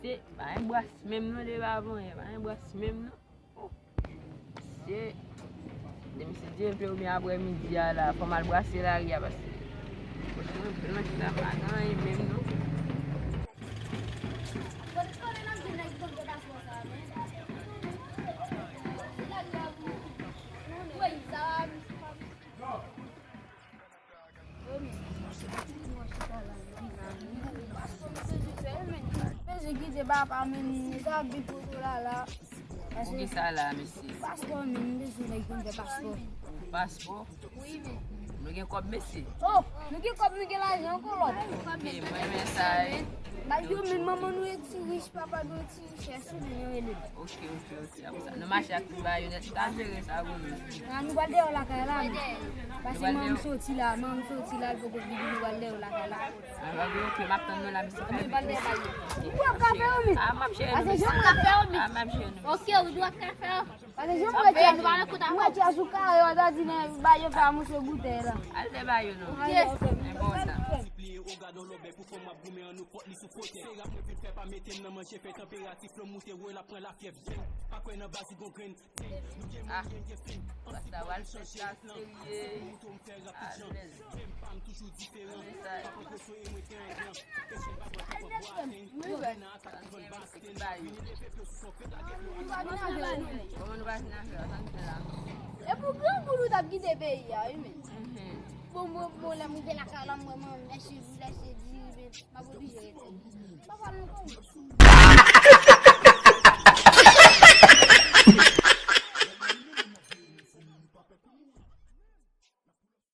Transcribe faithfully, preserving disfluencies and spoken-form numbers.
Se pa yon bras menm non, depi avan yè, pa yon bras menm non. Oh, se depi se depi oubyen aprè midi a la, fò m al brase lari a, paske kochon anpil nan chita, pa gen anyen menm non. Bezwen kite papa men sa ap vin foto la la. Ou gen sa la, mesye? Paspò men, m bezwen nèg pou m fè paspò. Paspò? Wi men. Nou gen kòb, mesye? Oh, nou gen kòb, nou gen lajan, kolòt. Ok, mwen renmen sa wi. Bay yo men, manman nou e ti rich, papa nou e ti rich, se men yo rele. Ok, ok, ok. Apre sa, nou mache ak ti bayonèt, nou ka jere sa pou nou. Ah, nou pral dèyè lakay la, men. Paske manman m soti la, manman m soti la, l poko vini, nou pral dèyè lakay la. Ah, ok, ok, m ap tann nou la, mesye. Nou pral dèyè bay yo. Ou ap ka fè yo, men. Ah, m ap jere nou, mesye. Ou ap ka fè yo, men. Ah, m ap jere nou, mesye. Ok, ou dwe ka fè yo. Paske jan m wè Tchèz, m wè Tchèz sou kare, w ta di nan bay yo fè a mouche boutèy la. Al dèyè bay yo, non. Ok. Men bon sa. Sipliye o gadon lòbèy pou fanm ap goumen an nou pòt li sou fotèy. Se rap mwen vin fè pa mete m nan manje fè tanperatif lan moute wo l ap pran lafyèv zen. Pa kwè nan baz li gon grenn. Ah, basta, w al fè sa serye. Alèz. Mwen sa. Kòman nou pa vin avè w? Sa n fè la? E pou grangou nou t ap kite peyi a, wi, men. Mhm. Bon, bon, bon, lè m rive lakay la, m wè manman m lèche jou, lèche di, men. M ap oblije rete. M pa pale ankò.